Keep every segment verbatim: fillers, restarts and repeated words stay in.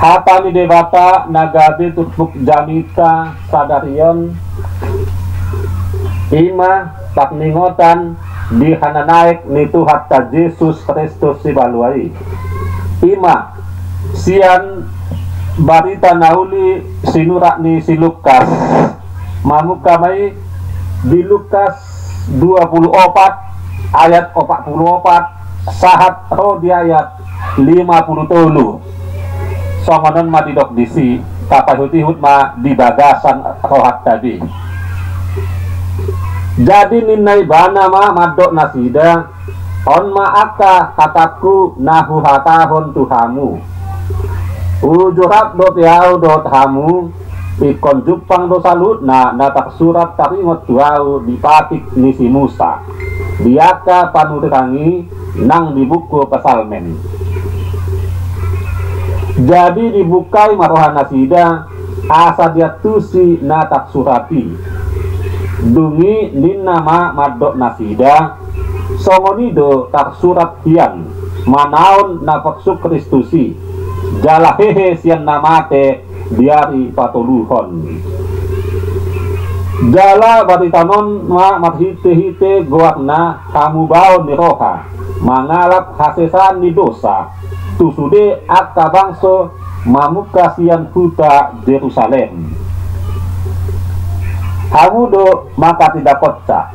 Hata ni Debata na gabe turpuk jamita sadari on, i ma parningotan di hananaek ni Tuhanta Jesus Kristus Sipalua i. I ma sian Barita Na Uli sinurat ni si Lukas. Mamungka ma i di Lukas dua pulu opat ayat opat pulu opat sahat ro di ayat lima pulu tolu. Songon on ma didok disi, tapaihut-ihut ma di bagasan rohanta be. Jadi ninna ibana ma mandok nasida: On ma angka hatangku na huhatahon tu hamu. Uju rap dope ahu dohot hamu, ingkon jumpang do saluhutna na tarsurat taringot tu ahu di patik ni si Musa, di angka panurirang i nang di buku Psalmen. Jadi dibukai ma roha nasida, asa diantusi na tarsurat i. Dung i ninna ma mandok nasida: Songon i do tarsurat hian, manaon na porsuk Kristus i, jala hehe sian na mate di ari patoluhon. Jala baritaon on ma marhite-hite goarna hamubaon ni roha, mangalap hasesaan ni dosa, tu sude angka bangso mamungka sian huta Jerusalem. Hamu do manghatindanghonsa.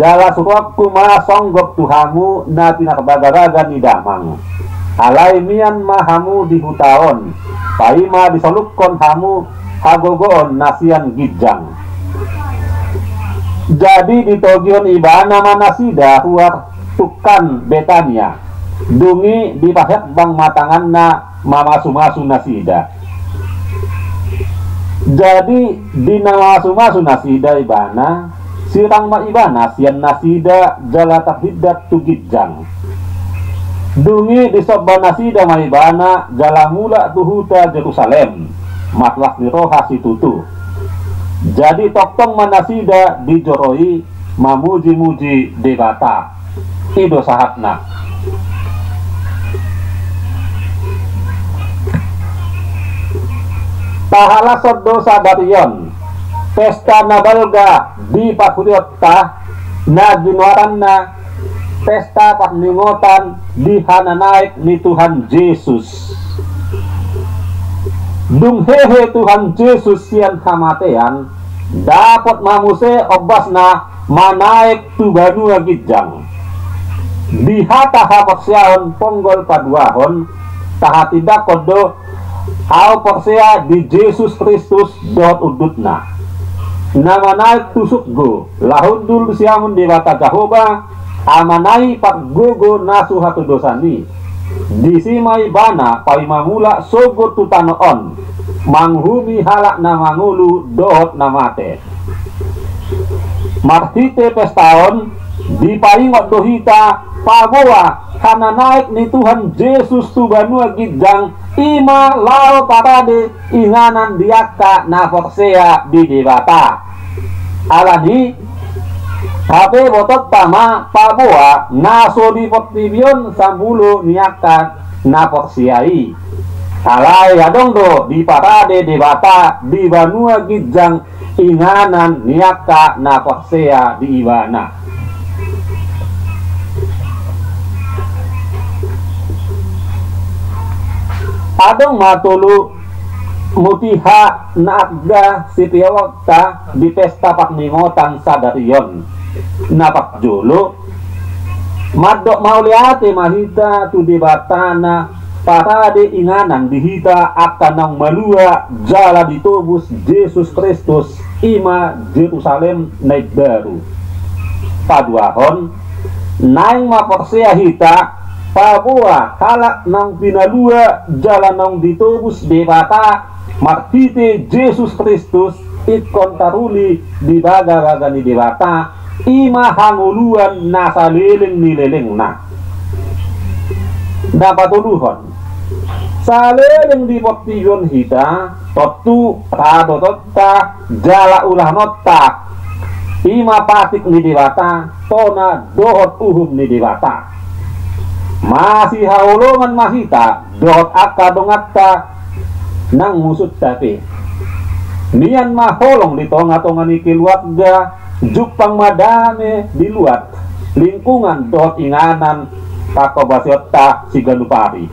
Jala suruonku ma songgop tu hamu na pinarbagabaga ni damang. Alai mian ma hamu di huta on, paima disolukkon hamu hagogoon na sian ginjang. Jadi ditogihon ibana ma nasida ruar tungkan Betania. Dung i dipaherbang ma tanganna mamasumasu nasida. Jadi di na mamasumasu nasida ibana, sirang ma ibana sian nasida jala tarhindat tu ginjang. Dung i disomba nasida ma ibana jala mulak tu huta Jerusalem, marlas ni roha situtu. Jadi tongtong ma nasida di joro i mamuji-muji Debata. I do sahatna. Tahalashon do sadari on pesta na balga di parhuriaonta na ginoaranna pesta parningotan di hananaek ni Tuhan Jesus. Dung hehe Tuhan Jesus sian hamatean, dapot ma muse ombasna manaek tu banua ginjang. Di hata haporseaon ponggol paduahon, tahatindangkon do ahu porsea di Jesus Kristus dohot undutna, na manaek tu surgo, laho hundul siamun Debata Jahowa, Amana i pargogo na so hatudosan i. Disi ma ibana paima mulak sogot tu tano on, manguhumi halak na mangolu dohot na mate. Marhite pesta on, dipaingot do hita paboa hananaek ni Tuhan Jesus tu banua ginjang, i ma laho parade inganan di angka na porsea di Debata. Alani, hape botoonta ma paboa na so di portibi on sambulo ni angka na porsea i. Alai adong do diparade Debata di banua ginjang inganan ni angka na porsea di Ibana. Adong ma tolu mutiha na arga sipeopta di pesta parningotan sadari on. Na parjolo, mandok mauliate ma hita tu Debata na parade inganan di hita angka naung malua jala ditobus Jesus Kristus, i ma Jerusalem na imbaru. Paduahon, naeng ma porsea hita paboa halak naung pinalua jala naung ditobus Debata marhite Jesus Kristus ingkon taruli di bagabaga ni Debata, i ma hangoluan na saleleng ni lelengna. Na patoluhon, saleleng di portibi on hita, tontu radotonta jala ulaononta, i ma patik ni Debata, tona dohot uhum ni Debata. Masihaholongan ma hita dohot angka donganta nang musunta pe. Mian ma holong di tonga-tonga ni keluarga, jumpang ma dame di luat lingkungan dohot inganan panghobasionta siganup ari.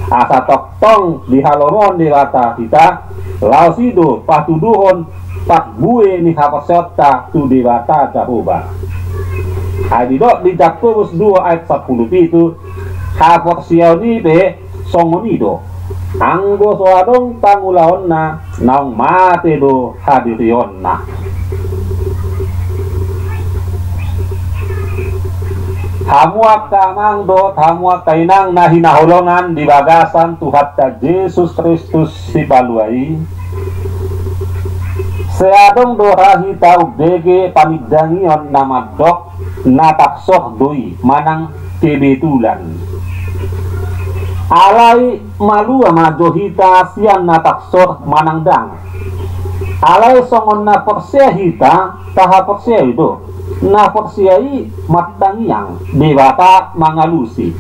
Asa tongtong dihalomohon Debata hita, laos i do patuduhon parbue ni haporseaonta tu Debata Jahowa. Ai didok di Jakobus dua ayat sampulu pitu, haporseaon i pe songon i do. Anggo so adong pangulaonna, naung mate do hadirionna. Hamu angka amang dohot hamu angka inang na hinaholongan di bagasan Tuhanta Jesus Kristus Sipalua i. Sai adong do ra hita umbege panindangion na mandok na taksor do i manang kebetulan. Alai malua ma jo hita sian na taksor manang ndang. Alai songon na porsea hita, tahaporseai do. Na porsea i martangiang, Debata mangalusi.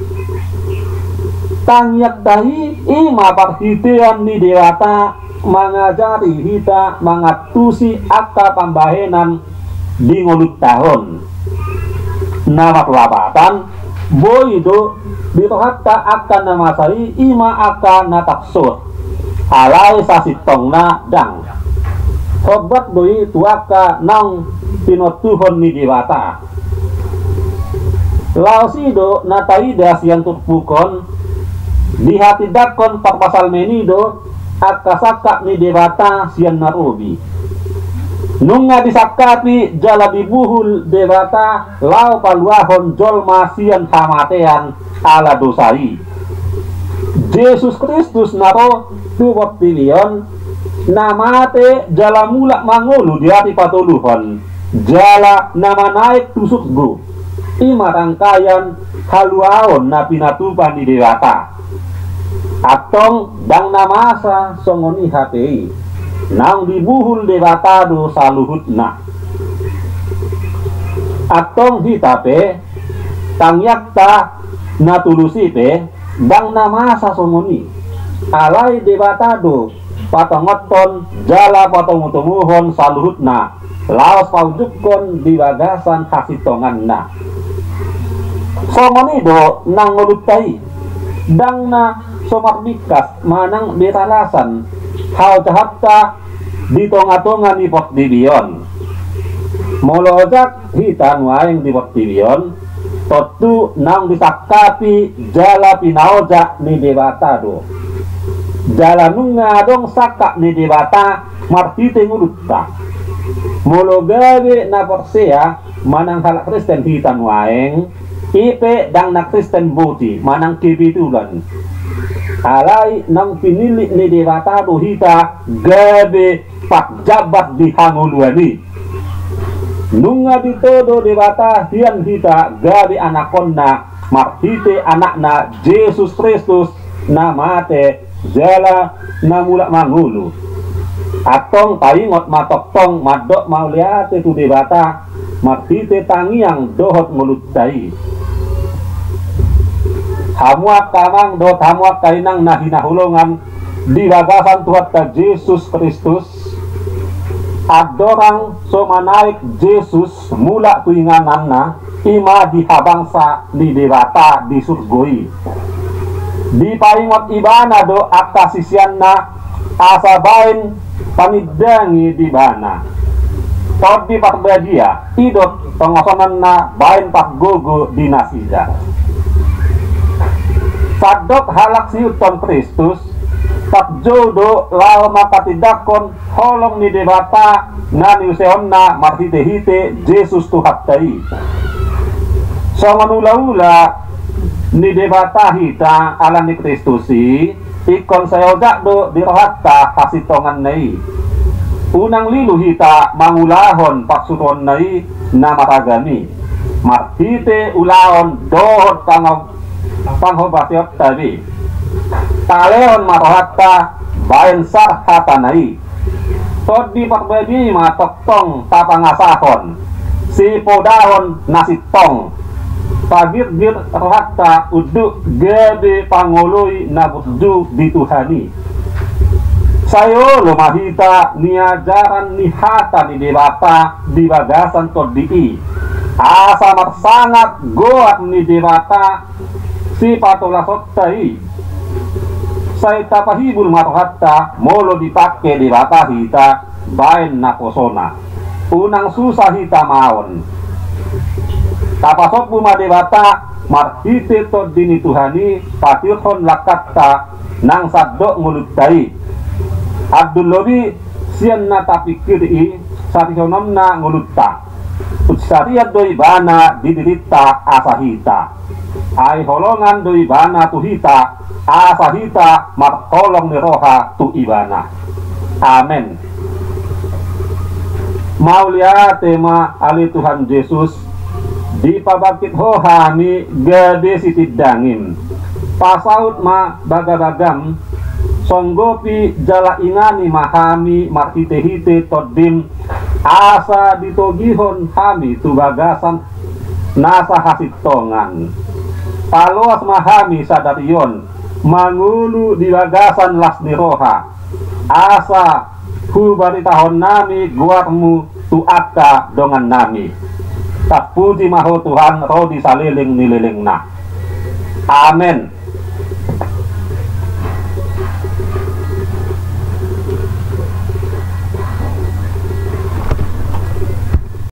Tangiangta i, i ma parhitean ni Debata mangajari hita mangantusi angka pambahenan di ngolunta on. Na marlapatan, boi do di rohanta angka na masa i, i ma angka na taksor. Alai sasintongna ndang. Hombar do i tu angka naung pinontuhon ni Debata. Laos i do na taida sian turpuk on, dihatindangkon parpsalmen i do angka sangkap ni Debata sian na robi. Nunga disangkapi jala dibuhul Debata laho paluahon jolma sian hamatean ala dosa i. Jesus Kristus na ro tu portibi on, na mate jala mulak mangolu di ari patoluhon, jala na manaek tu surgo. I ma rangkaian haluaon na pinatupa ni Debata. Antong ndang na masa songon i hape i. Naung dibuhul Debata do saluhutna. Antong hita pe, tangiangta na tulus i pe, ndang na masa songon i. Alai Debata do patongothon jala patomutomuhon saluhutna, laos paunjukkon di bagasan hasintonganna. Songon i do nang ngolunta i, ndang na so marbingkas manang beralasan haojahanta di tongatonga ni portibi on. Molo ojak hita nuaeng di portibi on, tontu naung disangkapi jala pinaojak ni Debata do. Jala nunga adong sangkap ni Debata marhite ngolunta. Molo gabe na porsea manang halak Kristen hita nuaeng, i pe ndang na Kristen boti manang kebetulan. Alai naung pinillit ni Debata do hita gabe parjambar di hangoluan i. Nunga ditodo Debata hian hita gabe anakkonna marhite Anakna Jesus Kristus na mate jala na mulak mangolu. Antong taingot ma tongtong mandok mauliate tu Debata marhite tangiang dohot ngolunta i. Hamu angka amang dohot hamu angka inang na hinaholongan di bagasan Tuhanta Jesus Kristus, andorang so manaek Jesus mulak tu ingananna, i ma di habangsa ni Debata di surgo i. Dipaingot ibana do angka siseanna asa baen panindangi di ibana. Tondi Parbadia, i do tongosonanna baen pargogo di nasida. Sandok halak siihuthon Kristus, tarjou do laho manghatindanghon holong ni Debata na niuseonna marhitehite Jesus Tuhanta i. Songon ulaula ni Debata hita ala ni Kristus i, ingkon sai ojak do di rohanta hasintonganna i. Unang lilu hita mangulahon parsuruonna i na maragam i, marhite ulaon dohot pangho-, panghobasionta be. Talehon ma rohanta baen sar hatana i. Tondi Parbadia i ma tongtong tapangasahon, sipodahon na sintong, pagirgir rohanta unduk gabe pangoloi na burju di Tuhan i. Sai olo ma hita niajaran ni hata ni Debata di bagasan tondi i, asa marsangap goar ni Debata sipatolasonta i. Sai tapahibur ma rohanta molo dipangke Debata hita baen naposona. Unang susa hita maon. Tapasombu ma Debata marhite tondi ni Tuhan i, patirhon langkanta nang sandok ngolunta i. Andul lobi, sian na tapingkiri i, sarihononna ngolunta. Unsarian do ibana di dirinta asa hita. Ai holongan do ibana tu hita, asa hita marholong ni roha tu ibana. Amen. Mauliate ma ale Tuhan Jesus, dipabangkit Ho hami gabe sitindangim. Pasaut ma bagabagam, songgopi jala ingani ma hami marhitehite tondim, asa ditogihon hami tu bagasan nasa hasintongan. Paloas ma hami sadari on mangolu di bagasan las ni roha, asa hubaritahon nami goarmu tu angka dongan nami. Tarpuji ma Ho Tuhan ro di saleleng ni lelengna. Amen.